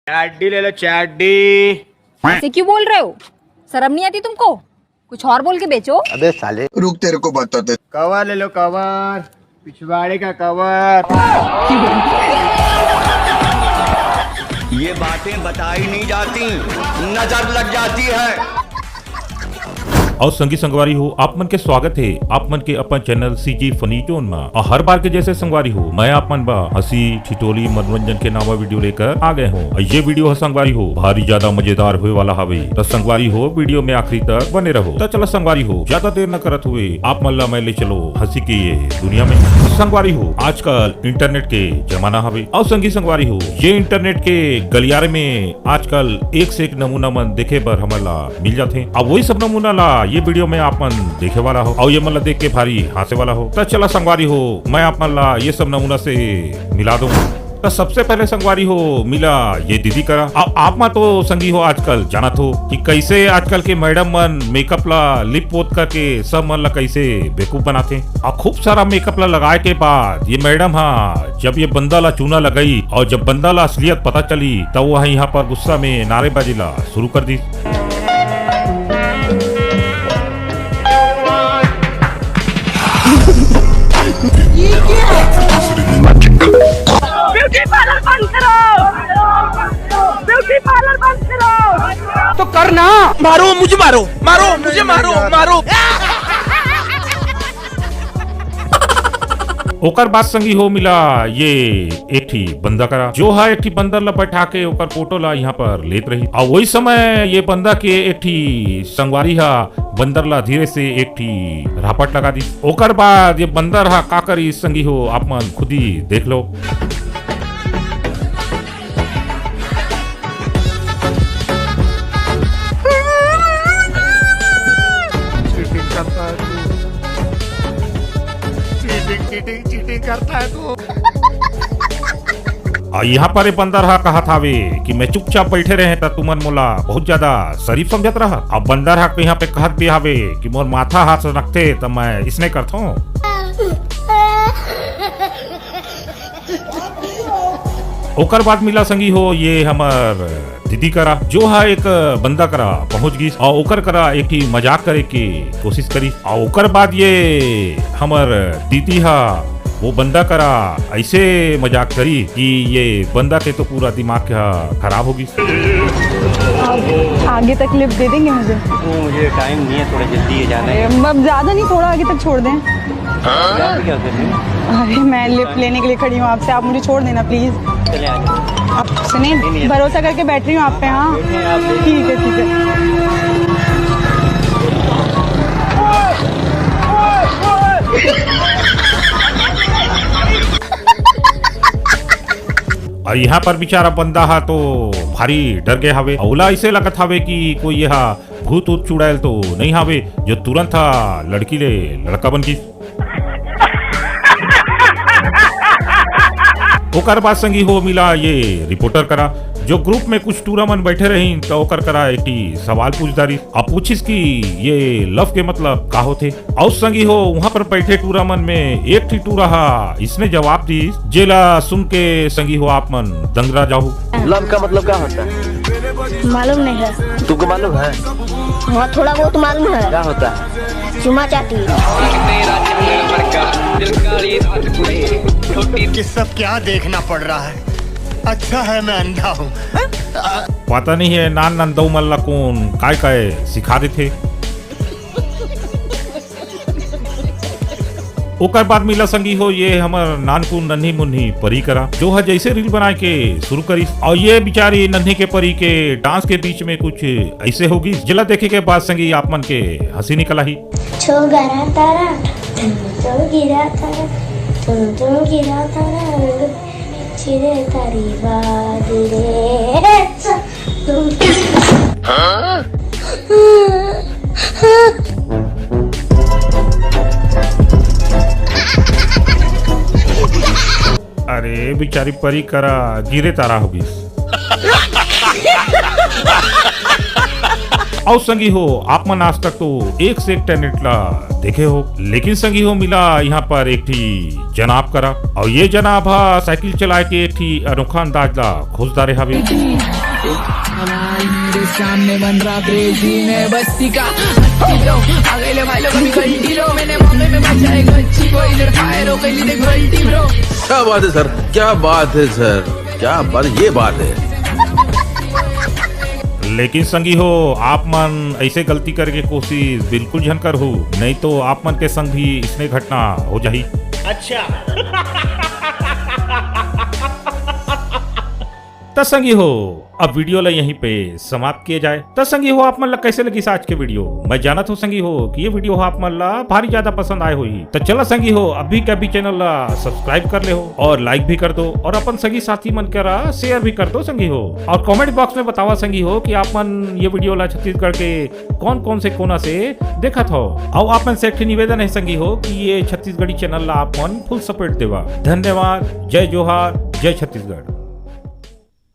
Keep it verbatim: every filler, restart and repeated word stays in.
चाड्डी ले लो, चाड्डी। ऐसे क्यों बोल रहे हो? शर्म नहीं आती तुमको? कुछ और बोल के बेचो। अबे साले। रुक, तेरे को बताते। कवर ले लो, कवर। पिछवाड़े का कवर। ये बातें बताई नहीं जाती, नजर लग जाती है। अउ संगी संगवारी हो, आप मन के स्वागत हे आप मन के अपन चैनल सीजी फनी जोन मा। अउ हर बार के जैसे संगवारी हो, मैं आप मन बर हंसी, ठिठोली, मनोरंजन के नावा वीडियो लेकर आ गए हों। अउ ये वीडियो ह संगवारी हो, भारी ज्यादा मजेदार होए वाला हवे। त संगवारी हो, वीडियो में आखिरी तक बने रहो। त चला संगवारी हो, ज्यादा देर न करत हुए आप मन ला मैं ले चलों हंसी के ये दुनिया में। संगवारी हो, आजकल इंटरनेट के जमाना हवे। अउ संगी संगवारी हो, ये इंटरनेट के गलियारे में आजकल एक से एक नमूना मन देखे बर हमन ला मिल जाथे। अब वही सब नमूना ला ये वीडियो में आप मन देखे वाला हो, अउ ये मन ला देख के भारी हंसे वाला हो। त चला संगवारी हो, मैं आप मन ला ये सब नमूना से मिला दूं। त सबसे पहले संगवारी हो, मिला ये दीदी करा। अब आप मन तो संगी हो आजकल जानत हो कि कैसे आजकल के मैडम मन मेकअप ला लिप पोत करके सब मन ला कैसे बेवकूफ बनाथे। अउ खूब सारा मेकअप ला लगाए के बाद ये मैडम हा जब ये बंदा ला चूना लगाई अउ जब बंदा ला असलियत पता चली, त वो ह यहाँ पर गुस्सा में नारेबाजी ला शुरू कर दी। ब्यूटी पार्लर बंद करो, ब्यूटी पार्लर बंद करो। तो करना। मारो मुझे, मारो, मारो मुझे, मारो, मारो। ओकर बाद संगी हो मिला ये एक ठी बंदा करा, जो हा एक ठी बंदर ला बैठा के ओकर फोटो ला यहाँ पर लेत रही। अउ वही समय ये बंदा के एक ठी संगवारी हा बंदर ला धीरे से एक ठी रापट लगा दी। ओकर बाद ये बंदर हा का करी संगी हो, आप मन खुद ही देख लो। चीटिंग करता है तू। चीटिंग, चीटिंग, चीटिंग करता है तू। अउ यहाँ पर ये बंदर हा कहत हावे कि मैं चुपचाप बैठे रहे त तुमन मोला बहुत ज्यादा शरीफ समझत रहा। अब बंदर हा यहाँ पे कहत भी हावे कि मोर माथा हाथ से रखते त मैं इसने करथों। ओकर बाद मिला संगी हो ये हमर दीदी करा, जो हा एक बंदा करा पहुंच गिस अउ ओकर करा एक ठी मजाक करे के कोशिश करी। अउ ओकर बाद ये हमर दीदी हा वो बंदा करा ऐसे मजाक करी कि ये बंदा के तो पूरा दिमाग हा खराब हो गिस। आगे तक लिफ्ट दे देंगे मुझे? वो मुझे टाइम नहीं है, थोड़ा जल्दी है जाना है। अरे, अब ज्यादा नहीं, थोड़ा आगे तक छोड़ दें। यहाँ पे क्या कर रही हो? अरे, मैं लिफ्ट लेने के लिए खड़ी हूँ आपसे, आप मुझे छोड़ देना प्लीज। चले आ जाओ। आप सुनिए, नहीं, नहीं। भरोसा करके बैठ रही हूँ आप पे। हाँ, बैठिए, आप बैठिए। ठीक है, ठीक है। अउ यहाँ पर बेचारा बंदा हा तो भारी डर गए हावे। अउ ओला ऐसे लगत हावे कि कोई यहाँ भूत उत चुड़ैल तो नहीं हावे, जो तुरंत हा लड़की ले लड़का बन गिस। ओकर बाद संगी हो मिला ये रिपोर्टर करा, जो ग्रुप में कुछ टूरा मन बैठे रहिन, त ओकर करा एक ठी सवाल पूछ डारिस। अउ पूछिस कि ये लव के मतलब का होथे? अउ संगी हो, वहाँ पर बैठे टूरा मन में एक ठी टूरा हा इसने जवाब दिस, जेला सुन के संगी हो आप मन दंग रह जाहू। लव का मतलब क्या होता है? मालूम नहीं है। तुमको मालूम है? हाँ, थोड़ा बहुत मालूम है। क्या होता है? चुमा चाटी। ये सब क्या देखना पड़ रहा है? अच्छा है मैं अंधा हूँ। पता नहीं है नान नान दऊ मन ला कोन काय काय सिखा देथे। ओकर बाद मिला संगी हो ये हमर नानकुन नन्ही मुन्ही परी करा, जो ह जैसे रील बनाए के शुरू करिस, अउ ये बिचारी नन्ही के परी के डांस के बीच में कुछ ऐसे हो गिस, जेला देखे के बाद संगी आप मन के हंसी निकल आही। छो गरा तारा, तू तू गिरा तारा, तू तू गिरा तारा, चिरे तारी बादरे। अरे बिचारी परी करा गिरे तारा हो गिस। अउ संगी हो, आप मन आज तक तो एक से एक टैलेंट ला देखे हो, लेकिन संगी हो, मिला यहाँ पर एक ठी जनाब करा, अउ ये जनाब हा साइकिल चलाए के एक ठी अनोखा अंदाज ला खोज डारे हवे। सवाल मेरे सामने बन रहा क्रेजी, मैं बस्ती का हस्ती लो। आ गए ले भाई लोग अभी गल्टी लो, मैंने मामले में बचाए गच्ची को, इधर फायर हो गई देख गल्टी ब्रो। क्या बात है सर, क्या बात है सर, क्या बात, ये बात है। लेकिन संगी हो, आप मन ऐसे गलती करके कोशिश बिल्कुल झन करहू, नहीं तो आप मन के संग भी इसने घटना हो जाही। अच्छा। त संगी हो, अब वीडियो ला यहीं पे समाप्त किया जाए। त संगी हो, आप मन ला कैसे लगिस आज के वीडियो? मैं जानत हूँ संगी हो कि ये वीडियो आप मन ला भारी ज्यादा पसंद आए होही। त चला संगी हो, अभी के अभी चैनल ला सब्सक्राइब कर ले हो और लाइक भी कर दो और अपन संगी साथी मन करा शेयर भी कर दो संगी हो। और कमेंट बॉक्स में बतावा संगी हो कि आप मन ये वीडियो ला छत्तीसगढ़ के कौन कौन से कोना से देखत हो। अउ आप मन से एक ठे निवेदन है संगी हो कि ये छत्तीसगढ़ी चैनल ला आप मन फुल सपोर्ट देवा। धन्यवाद। जय जोहार, जय छत्तीसगढ़।